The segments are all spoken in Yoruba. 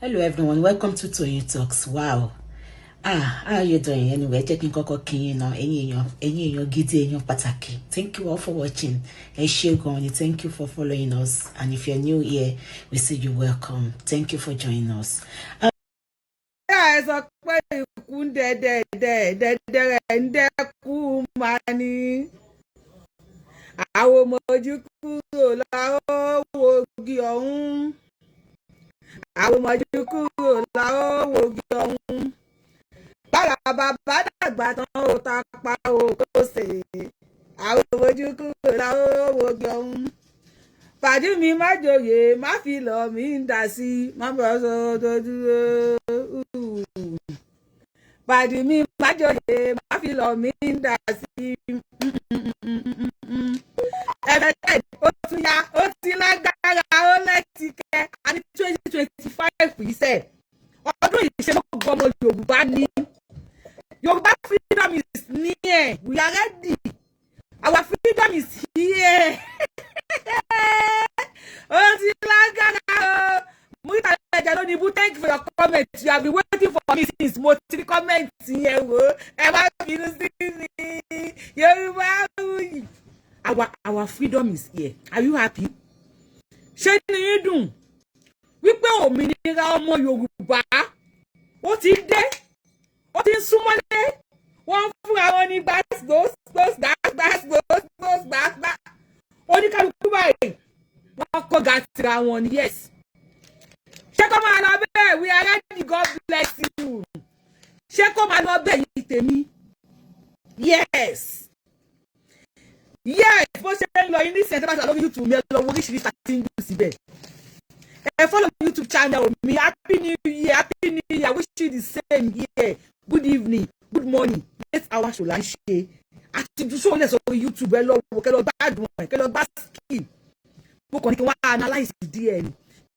Hello everyone, welcome to Toyeen Talks. Wow. Ah, how are you doing? Anyway, jẹ́ kí n kọ́kọ́ kí yín náà, ẹ̀yin èèyàn gidi, èèyàn pàtàkì. Thank you all for watching. Ẹ ṣé gan ni, thank you for following us. And if you're new here, we say you welcome. Thank you for joining us. Ẹ sọ pé ikú ń dẹ́dẹ́dẹ́ dẹ́dẹ́rẹ́ ń dẹ́kú máa ní. Àwọn ọmọjú kúrò láwọ́ wogi ọ̀hún. Àwọn ọmọjú kúrò láwọ́ wogi ọ̀hún. Bára bàbá dàgbà tán ó ta pa òkò sè. Àwọn ọmọjú kúrò láwọ́ wogi ọ̀hún. Pàdé mi má joyè, má fi lọ mí ń dà sí, má bọ̀ sọ tó dúró. Pàdé mi má joyè, má fi lọ mí ń dà sí. Ẹ̀fẹ̀tẹ̀ ó tún yá, ó ti lágbára, ó lẹ́tìkẹ́. Àní 2025 yìí sẹ̀. Ọdún yìí ṣe mọ́ ọmọ Yorùbá ní. Yorùbá freedom is near. We are ready. Our freedom is here. Ó ti lágbára o. Murità Ẹja ló ní ibú, thank you for your comment. You have been waiting for me since mo ti rí comment yẹn wò. Ẹ má bínú sí mi. Yorùbá wuyì. Our freedom is here. Are you happy? Ṣé ní yín dùn wípé òmìnira ọmọ Yorùbá ó ti dé, ó ti ń súnmọ́lé, wọ́n ń fúnra wọn ní gbàgbós gbós gbàgbós gbós gbós gbàgbá, oníkálukú báyìí wọ́n kọ́ ga tira wọn ni. Yes, ṣé kó máa lọ bẹ́ẹ̀? We are ready. God bless you. Ṣé kó máa lọ bẹ́ẹ̀ yìí tèmi? Yes, bó ṣe ń lọ yín nísìnyí, tẹ́ bá ṣe lórí YouTube mi, ẹ lọ wo oríṣiríṣi àti ń jù síbẹ̀. Ẹ follow YouTube channel mi. Happy New Year, happy New Year. I wish you the same here. Good evening, good morning. Late hour show là ń ṣe àti ju sóò lẹ̀ sórí YouTube. Ẹ lọ wò, kẹ́ lọ gbádùn ẹ̀, kẹ́ lọ gbá skill. Mo kàn ní kí wọ́n analyse díẹ̀ ni,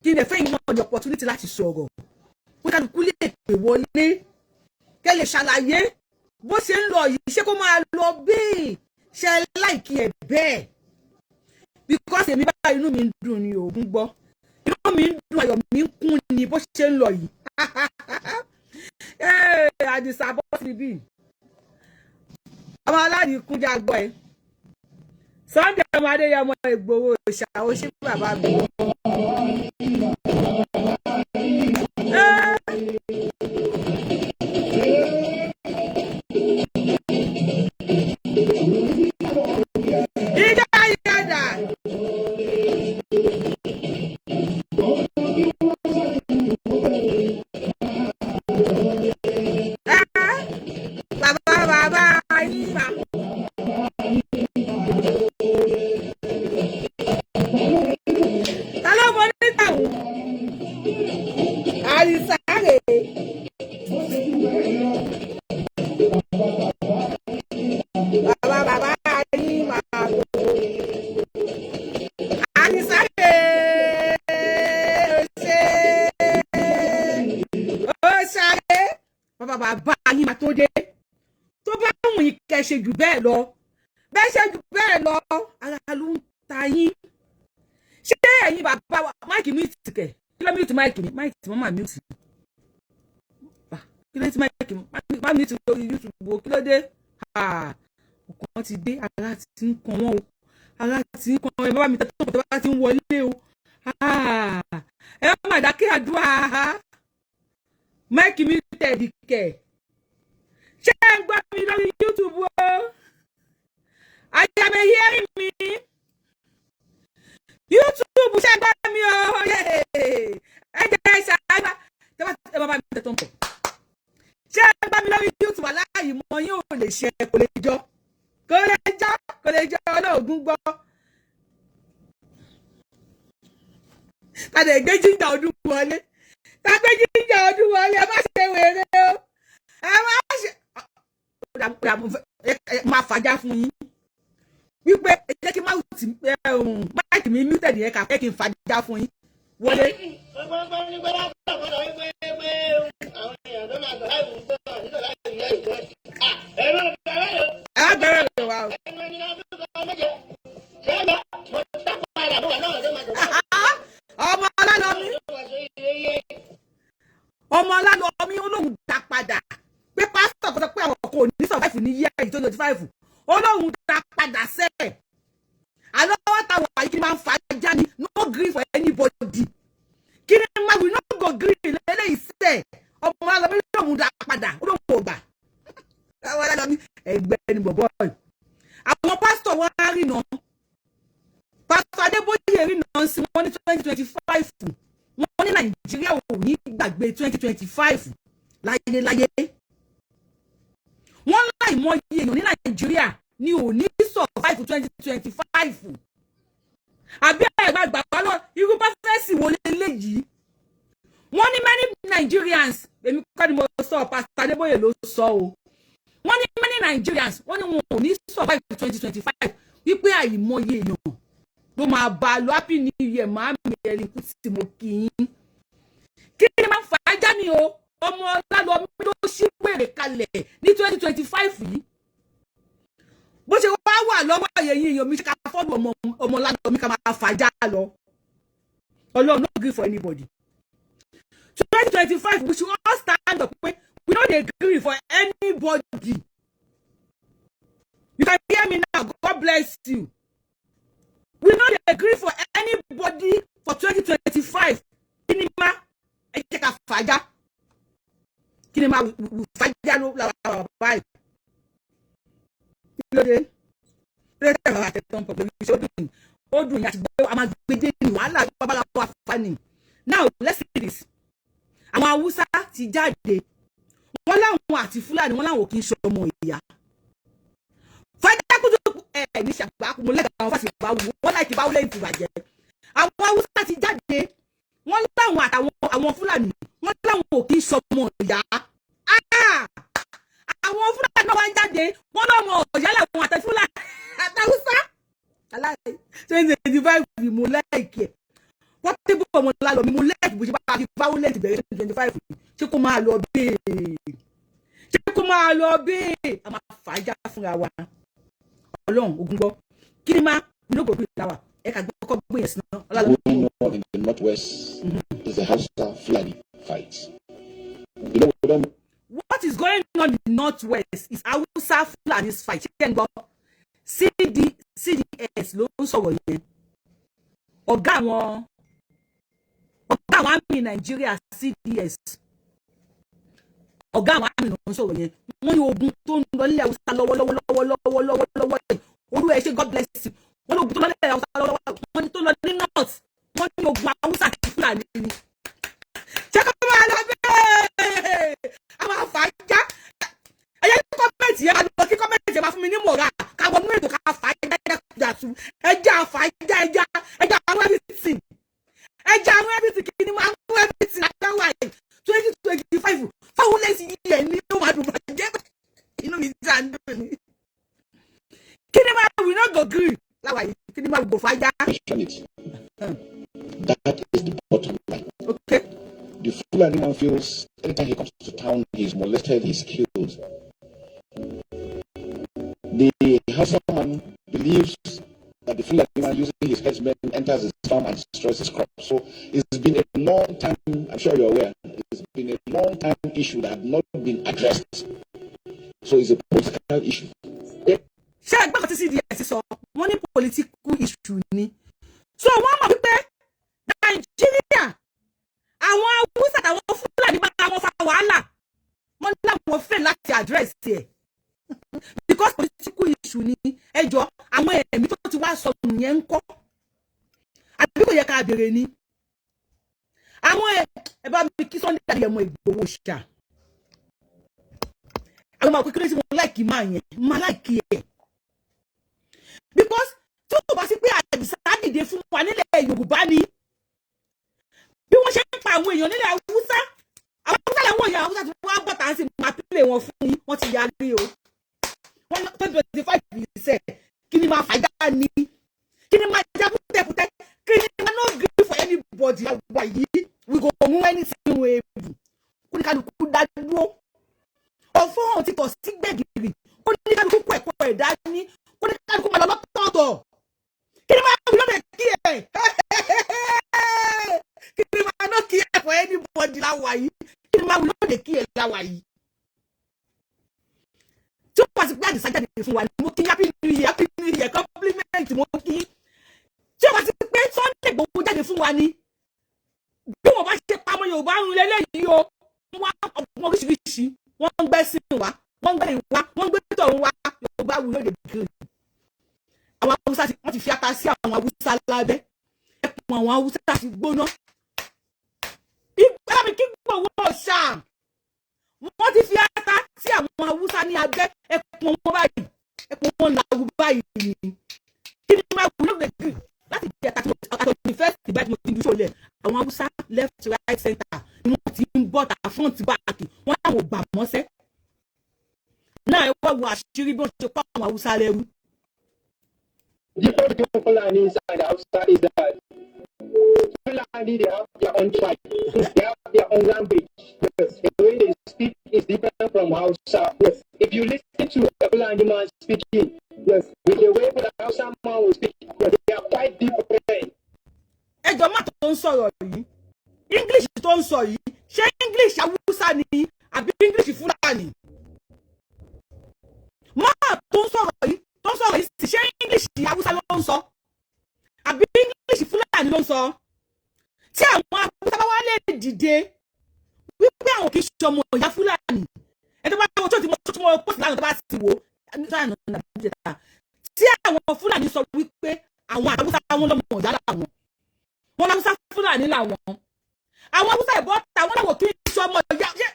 kí n lè fẹ́ yín náà ní opportunity láti sọ̀rọ̀, pé kálukú lè pè wọlé, kẹ́ lè ṣàlàyé bó ṣe ń lọ yìí. Ṣé kó máa lọ bẹ́ẹ̀? Ṣe like ẹ̀ bẹ́ẹ̀? Because èmi bá inú mi ń dùn ní òògùn gbọ́, inú mi ń dùn, ayọ̀ mi ń kún ni bó ṣe ń lọ yìí. Àdìsá bọ́ síbí, ọmọ aládìkúnjà gbọ́ ẹ. Sunday ọmọ Adéyẹmọ Ìgbòho ṣàwọ́ sí bàbá mi. Ìjà ìyàdà. Bàbá bàbá yín mà. Ta ló mọ nítàwọn? Àdìsá rèé. Bàbá bàbá yín máa lò. Àdìsá rèé. Ó ṣe ó ṣàré. Bàbá bàbá yín máa tó dé. Tó bá wùn yín kẹ́ ṣe jù bẹ́ẹ̀ lọ. Bẹ́ẹ̀ ṣe jù bẹ́ẹ̀ lọ. Ara ló ń ta yín. Ṣé ẹ̀yin bàbá wa mic mi ti kẹ̀? Kí ló mute mic mi? Mic tí wọ́n máa mute. Kí ló ti mic mi? Má mute lórí YouTube o. Kí ló dé? Ọkàn ti dé, ara ti ń kan wọ́n o. Ara ti ń kan ẹ bá mi tẹ́tọ́ tó bá ti ń wọlé o. Ẹ má dákẹ́ àdúrà. Mic mi tẹ̀dí kẹ̀. Ṣé ẹ ń gbọ́ mi lórí YouTube o? Àyàmẹ̀ hearing me? YouTube, ṣé ń gbọ́ mi o? Ẹ jẹ́ ṣáájú ẹ bá mi tẹ̀tọ̀ pọ̀. Ṣé ẹ ń gbọ́ mi lórí YouTube? Aláàyè mọ yín ò lè ṣe, kò lè jọ, kò lè jọ, kò lè jọ. Ọlọ́ọ̀gùn gbọ́. Tàdé gbé jíjà ọdún wọlé, tàgbé jíjà ọdún wọlé. Ẹ má ṣe wèrè o, ẹ má ṣe máa fàájà fún yín wípé ẹ jẹ́ kí mic mi muted yẹn kà fẹ́ kí n fàájà fún yín wọlé. Ẹ á bẹ̀rẹ̀ rẹ̀ wá o. Ọmọ ọlọ́lọ́mí. Ọlálọ́mí ó lóun dá padà pé pásítọ̀ kan sọ pé àwọn kò ní survive ní year yìí, 2025. Ó lóun dá padà sẹ́ẹ̀. Àlọ́wọ́ táwọn àyè kí ni máa ń fa ajá ni. No gree for anybody. Kí ni máa we no go gree lélẹ́yìí sẹ́ẹ̀. Ọmọ Ọlálọ́mí lóun dá padà, ó lóun ò gbà. Ọmọ Ọlálọ́mí ẹgbẹ́ ni bọ̀bọ̀ yìí. Àwọn pásítọ̀ wọn á rìnà. Pásítọ̀ Adébóyè rìnà sí wọn ní 2025. Wọ́n ní Nàìjíríà ò ní gbàgbé 2025 láyéláyé. Wọ́n láìmọye èèyàn ní Nàìjíríà ní ò ní survive 2025. Àbí ẹ̀gbà gbàgbá lọ, irú prophecy wo leléyìí? Wọ́n ní many Nigerians, èmi kọ́ ni mo sọ, Pásítọ̀ Adébóyè ló sọ o. Wọ́n ní many Nigerians, wọ́n ní wọn ò ní survive 2025, wípé àìmọye èèyàn ló máa bá a lọ. Happy New Year, màámi ẹni kú tí mo kì í. Kí ni máa ń fà á já ni o? Ọmọ Ọlálọ́mí ló ṣí wèrè kalẹ̀ ní 2025 yìí. Bó ṣe wá wà lọ́wọ́ ẹ̀yìn èèyàn mi, ṣe ká follow ọmọ Ọlálọ́mí, ká máa fà á já lọ. Ọlọ́run, no gree for anybody. 2025, we should all stand up pé we no dey gree for anybody. You can hear me now. God bless you. We no dey gree for anybody for 2025. Kí ni má ẹ jẹ́ ká fàájà? Kí ni má fàájà ló làwọn báyìí? Kí ló dé? Kí ló dé? Bàbá àtẹ̀tàn pọ̀ pẹ̀lú iṣẹ́. Ó dùn, ó dùn yàtí gbé a máa gbé dé ní wàhálà babaláwo àfààní. Now let's see this. Àwọn Haúsá ti jáde, wọ́n láwọn àti Fúlàní, wọ́n láwọn ò kí ń ṣọmọ ìyá. Fàjákùtù ẹ ní ṣàgbákù mo lẹ́gàá. Àwọn fásitì bá wù wọ́n láìkí bá wọlé ìtìbàjẹ́. Àwọn Haúsá ti jáde, wọ́n láwọn àtàwọn àwọn Fúlàní, wọ́n láwọn ò kí ń ṣọmọ ìyá. Àwọn Fúlàní náà wá ń jáde, wọ́n láwọn ọ̀yá làwọn àtẹ Fúlàní àtàwùsá. 2025, mo like ẹ̀. Portable ọmọ Lálọ́mí, mo like bó ṣe bá fi violent bẹ̀rẹ̀ 2025. Ṣé kó máa lọ bẹ́ẹ̀? Ṣé kó máa lọ bẹ́ẹ̀? A máa fàájà fúnra wa. Ọlọ́run ogun gbọ́. Kí ni máa we no go gree láwà. Ẹ kà gbọ́ kọ́ gbé yẹn sí náà. Going on in the northwest is the Hausa Fulani fight. We don't What is going on in the northwest is Hausa Fulani's fight. Ṣé ẹ ń gbọ́? CDS ló ń sọ̀rọ̀ yẹn. Ọ̀gá àwọn army Nàìjíríà, CDS, ọ̀gá àwọn army ló ń sọ̀rọ̀ yẹn. Wọ́n ní ogun tó ń lọ nílẹ̀ Haúsá lọ́wọ́lọ́wọ́ lọ́wọ́lọ́wọ́ lọ́wọ́ yìí, olú ẹ̀ ṣe, God bless you. Wọ́n ní ogun tó lọ nílẹ̀ Haúsá lọ́wọ́lọ́wọ́, wọ́n ní tó lọ ní north, wọ́n ní ogun Haúsá àti Fúlàní ni. Ṣé kó máa lọ bẹ́ẹ̀? A máa fà á já. Ẹ̀yẹ kí comment yẹn máa lọ, kí comment yẹn máa fún mi ní mọ̀ra ká wọnú ètò, ká fà á já jàtú. Ẹja fà á já, ẹja, ẹja àwọn everything, ẹja àwọn everything. Kí ni máa mú everything àtàwọn àyè? 2025 fáwọn lẹ́sìn yìí ẹ̀ ní ó máa dùn bàjẹ́. Inú mi já ń dùn ní. Kí ni máa we no go gree láwa yìí? Kí ni máa go fàájà? Question it. That is the bottom line. The Fulani man feels anytime he comes to town, he's molested, he's killed. The Hausa man believes that the Fulani man using his herdsmen enters his farm and destroys his crops. So it's been a long time, I'm sure you're aware, it's been a long time issue that had not been addressed. So it's a political issue. Ṣé ẹgbẹ́ kan tí CDS sọ, wọ́n ní political issue ni. So wọ́n mọ̀ wípé Nàìjíríà, àwọn Haúsá àtàwọn Fúlàní bá wọn fa wàhálà, wọ́n láwọn fẹ́ láti address ẹ̀ because political issue ni. Ẹjọ́, àwọn ẹ̀mí tó ti wá sọnù yẹn ń kọ́? Àbí kò yẹ ká béèrè ni? Àwọn ẹ bá mi kí Sunday Adéyẹmọ Ìgbòho ṣá. Àwọn ọmọ kékeré tí mo like máa yẹn, máa like ẹ̀ because tí ó bá sí pé Àdìsá dìde fún wa nílẹ̀ Yorùbá ni, bí wọ́n ṣe ń pa àwọn èèyàn nílẹ̀ Haúsá, àwọn Haúsá làwọn èèyàn Haúsá tí wọ́n á bọ̀ tá à ń sì máa pílè wọn fún yín. Wọ́n ti yarí o. Wọ́n 2025 yìí sẹ̀, kí ni máa fàájà ni? Kí ni máa já pútẹ́pútẹ́? Kí ni máa no gree for anybody àwa yìí. We go mú anything wey able. Kó ní kálukú dá dúró. Ọ̀fọ́ ọ̀hún ti tọ̀ sí gbẹ̀gìrì. Kó ní kálukú kó ẹ̀kọ́ ẹ̀ dání. Kó ní kálukú máa lọ lọ́tọ̀ọ̀tọ̀. Kí ni máa wí lọ́dẹ̀ kí ẹ̀? Kí ni máa no care for anybody láwa yìí? Kí ni máa wí lọ́dẹ̀? dey kill láwa yìí. Tí ó bá ti pé Àdìsá jáde fún wa ni, mo kí, happy new year, happy new year compliment, mo kí. Tí ó bá ti pé Sunday Igboho jáde fún wa ni, bí wọ́n bá ṣe pamọ́ Yorùbá ń lélẹ́yìí o, wọ́n wá ọgbọ́n oríṣiríṣi, wọ́n ń gbẹ́ sí wa, wọ́n ń gbẹ́ ìwá, wọ́n ń gbé tọ̀run wa. Yorùbá wù lóde green. Àwọn Haúsá, wọ́n ti fi ata sí àwọn Haúsá lábẹ́. Ẹkùn àwọn Haúsá ti gbóná. Ìgbà mi kí gbòòwò ṣá, wọ́n ti fi ata sí àwọn Haúsá ní abẹ́. Ẹkùn wọn báyìí, ẹkùn wọn làwù báyìí ni. Kí ni máa wù lóde green láti jẹ àtàtì first ìgbà tí mo ti ń dúró lẹ̀? Àwọn Haúsá, left, right, center ni wọ́n ti ń bọ́ta, front, back. Wọ́n láwọn ò gbà mọ́sẹ́ náà. Ẹ wá wo àṣírí bí wọ́n ṣe kọ́ àwọn Haúsá lẹ́rú. The difference between Fulanis and Hausa is that Fulani, they have their own tribe, they have their own language. Yes. The way they speak is different from Hausa. Yes. If you listen to a Fulani man speaking, yes, with the way the Hausa man will speak, yes, they are quite different. Ẹjọ́ má tó ń sọ̀rọ̀ yìí, English tó ń sọ yìí, ṣé English Haúsá ni àbí English Fúlàní? Má tó ń sọ̀rọ̀ yìí, tó ń sọ̀rọ̀ yìí sì, ṣé English Haúsá ló ń sọ àbí English Fúlàní ló ń sọ? Tí àwọn Haúsá bá wá lè dìde wípé àwọn kì í ṣe ọmọ ìyá Fúlàní, ẹ tó bá wọ́n tó tí mo post lánàá, tó bá sì wò tí àwọn Fúlàní sọ wípé àwọn Haúsá wọn lọ́mọ ìyá làwọn, wọn Haúsá Fúlàní làwọn, àwọn Haúsá ìbọn táwọn làwọn kì í ṣe ọmọ ìyá. Ṣé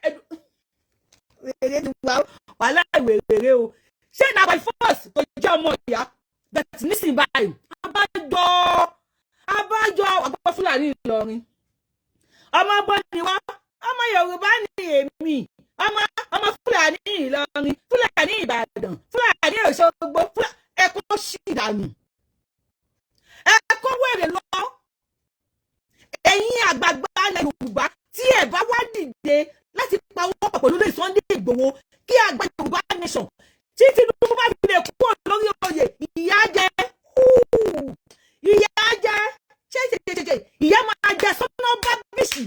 wèrè ni wà? Wàhálà ìwèrè o. Ṣé na by force tó jẹ́ ọmọ ìyá? Bẹ́ẹ̀ nísìnyí báyìí, abájọ, abájọ àgbọ̀ Fúlàní Ìlọrin, ọmọ gbọ́n ni wá, ọmọ Yorùbá ni èmi, ọmọ Fúlàní Ìlọrin, Fúlàní Ìbàdàn, Fúlàní Òṣogbo, ẹ̀kọ́ ṣì dànù, ẹ̀kọ́ wèrè lọ. Ẹ̀yin àgbààgbà ilẹ̀ Yorùbá, tí ẹ̀ bá wá dìde láti pa owó pọ̀ pẹ̀lú lórí Sunday Ìgbòho kí àgbà Yorùbá nation, tí Tinubu bá fi lè kúrò lórí oyè, ìyà jẹ, ìyà jẹ, ṣe ṣe ṣe ṣe, ìyà máa jẹ sọ́nà bá bíṣì,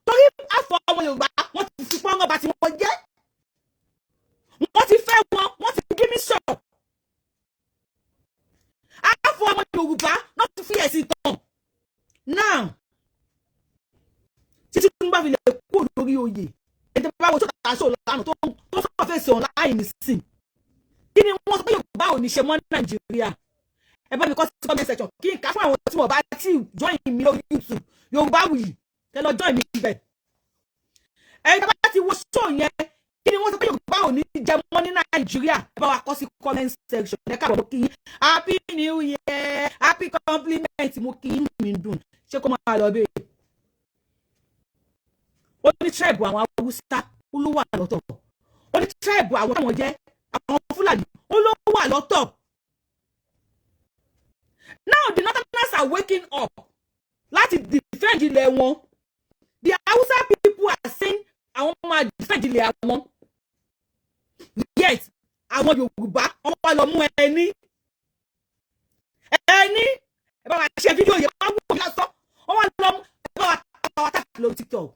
torí àfọ ọmọ Yorùbá, wọ́n ti fi pọ́n ọba tí wọ́n jẹ́, wọ́n ti fẹ́ wọn, wọ́n ti bí mí sọ̀rọ̀. Àfọ ọmọ Yorùbá náà ti fi ẹ̀sìn tàn náà. Tí Tinubu bá fi lè kúrò lórí oyè, ẹni tó bá wo tó kà sóò lánàá tó sọ fèsì online nísìn, kí ni wọ́n sọ pé Yorùbá ò ní ṣe mọ́ ní Nàìjíríà? Ẹ bá mi kọ sí comment section kí n kà fún àwọn tí wọ́n bá tí join mi lórí YouTube, Yorùbá Wuyì. Kẹ lọ join mi ibẹ̀. Ẹni tó bá ti wo show yẹn, kí ni wọ́n sọ pé Yorùbá ò ní jẹ mọ́ ní Nàìjíríà? Ẹ bá wa kọ sí comment section. Ẹ káàbọ̀, mo kí yín, happy new year, happy compliment, mo kí yín, mi dùn. Ṣé kó máa lọ bẹ́ẹ̀? Ó ní tribe àwọn Haúsá, ó ló wà lọ́tọ̀. Ó ní tribe àwọn táwọn jẹ́ àwọn Fúlàní, ó ló wà lọ́tọ̀. Now the northerners are waking up láti defend ilẹ̀ wọn. The Hausa people are saying àwọn máa defend ilẹ̀ àwọn, yet àwọn Yorùbá, wọ́n wá lọ mú ẹni ẹni. Ẹ bá wa ṣe fídíò yẹn, wọ́n wò mí lásán. Wọ́n wá lọ mú. Ẹ bá wa tap lórí TikTok,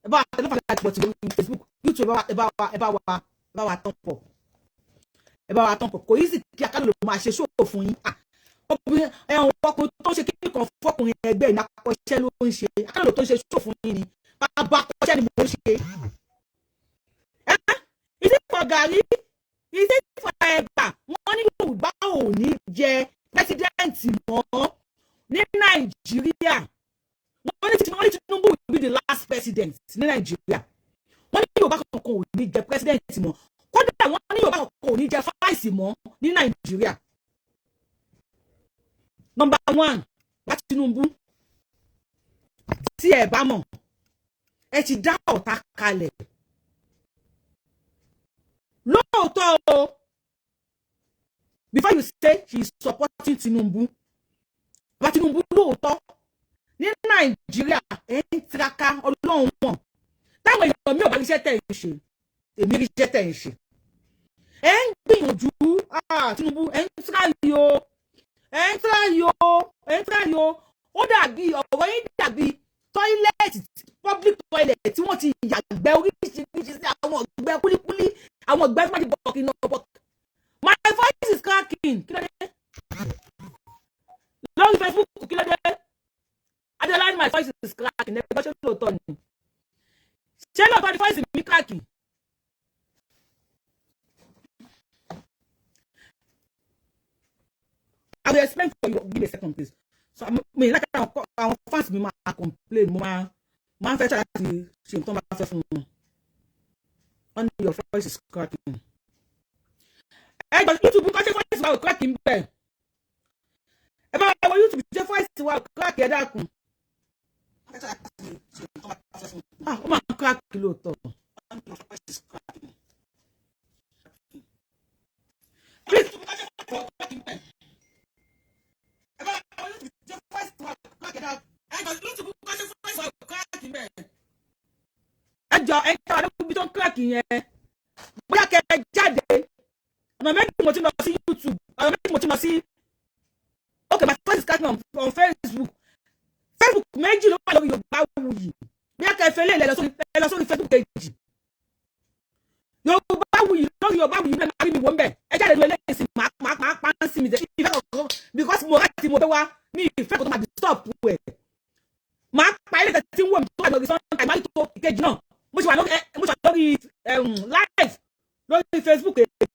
ẹ bá wa tẹlifà láti pọ̀ sí lórí Facebook, YouTube. Ẹ bá wa tán pọ̀, ẹ bá wa tán pọ̀. Kò yí sì kí akálò lè máa ṣe ṣòwò fún yín. Obìnrin ẹ̀wọ̀n, ọkùnrin tó ń ṣe kíní kan fọkùnrin ẹgbẹ́ ìní, akọ́ṣẹ́ ló ń ṣe. Akálò tó ń ṣe ṣòwò fún yín ni bàbá akọ́ṣẹ́ ni mò ń ṣe. Is it for gàrí? Is it for ẹ̀bà? Wọ́n ní Yorùbá ò ní jẹ president mọ́ ní Nàìjíríà. Wọ́n ní Tinubu will be the last president ní Nàìjíríà. Wọ́n ní Yorùbá kankan ò ní jẹ president mọ́. Kódà wọ́n ní Yorùbá kankan ò ní jẹ vice mọ́ ní Nàìjíríà. Number one, wá Tinubu, tí ẹ bá mọ̀, ẹ ti dá ọ̀tá kalẹ̀ lóòótọ́ o. Before you say she is supporting Tinubu, bá Tinubu, lóòótọ́ ní Nàìjíríà, ẹ ń tiraka. Ọlọ́run mọ̀ táwọn èèyàn mi ò bá ríṣẹ́ tẹ̀ ń ṣe, èmi ríṣẹ́ tẹ̀ ń ṣe. Ẹ ń gbìyànjú. Tinubu, ẹ ń try o, ẹ ń try o, ẹ ń try o. Ó dàbí ọ̀rọ̀ yín dàbí toilet, public toilet tí wọ́n ti yàgbẹ́ oríṣiríṣi. Oríṣiríṣi àwọn ọ̀gbẹ́ kúlíkúlí, àwọn ọ̀gbẹ́ tó má ti bọ̀ kí n náà bọ̀. My voice is cracking. Kí ló dé lórí Facebook? Kí ló dé? Adeola, my voice is cracking. Ẹgbẹ́, ṣé lóòótọ́ ni? Ṣé lóòótọ́ ni voice mi cracking? I will explain for you. Give me a second, please. So mi like àwọn fans mi máa complain. Mo máa ń fẹ́ ṣáà láti ṣe nǹkan máa fẹ́ fún wọn. Wọ́n ní your voice is cracking. Ẹ gbọ́, YouTube kọ́, ṣé voice wa ò cracking bẹ́ẹ̀? Ẹ bá wọ YouTube, ṣé voice wa ò crack? Ẹ dákun. Ah, ó máa crack lóòótọ́. Please. Ẹ bá wọ YouTube, ṣé voice wa ò crack? Ẹ dákun. Ẹ gbọ́, YouTube kọ́, ṣé voice wa ò crack bẹ́ẹ̀? Ẹ jọ, ẹ jọ, àdókòbí tó ń crack yẹn, bóyá kẹ ẹ jáde. Ọ̀nà méjì mo ti lọ sí YouTube, ọ̀nà méjì mo ti lọ sí. Okay, my voice is cracking on Facebook. Facebook méjì ló wà lórí Yorùbá Wuyì. Bóyá kẹ ẹ fẹ́ lé ẹ lọ sórí Facebook kejì Yorùbá Wuyì. Lórí Yorùbá Wuyì náà, máa rí mi wò ń bẹ̀. Ẹ jáde lórí eléyìí sí, máa pa á sí mi jẹ́ ìfẹ́ kọ̀ọ̀kan, because mo rántí mo fẹ́ wá mi ìfẹ́ kò tó máa disturb ẹ̀. Máa pa ilé tí ń wò mí tó wà lórí Sunday, máa tó ìkejì náà. Mo ṣe wà lórí live lórí Facebook.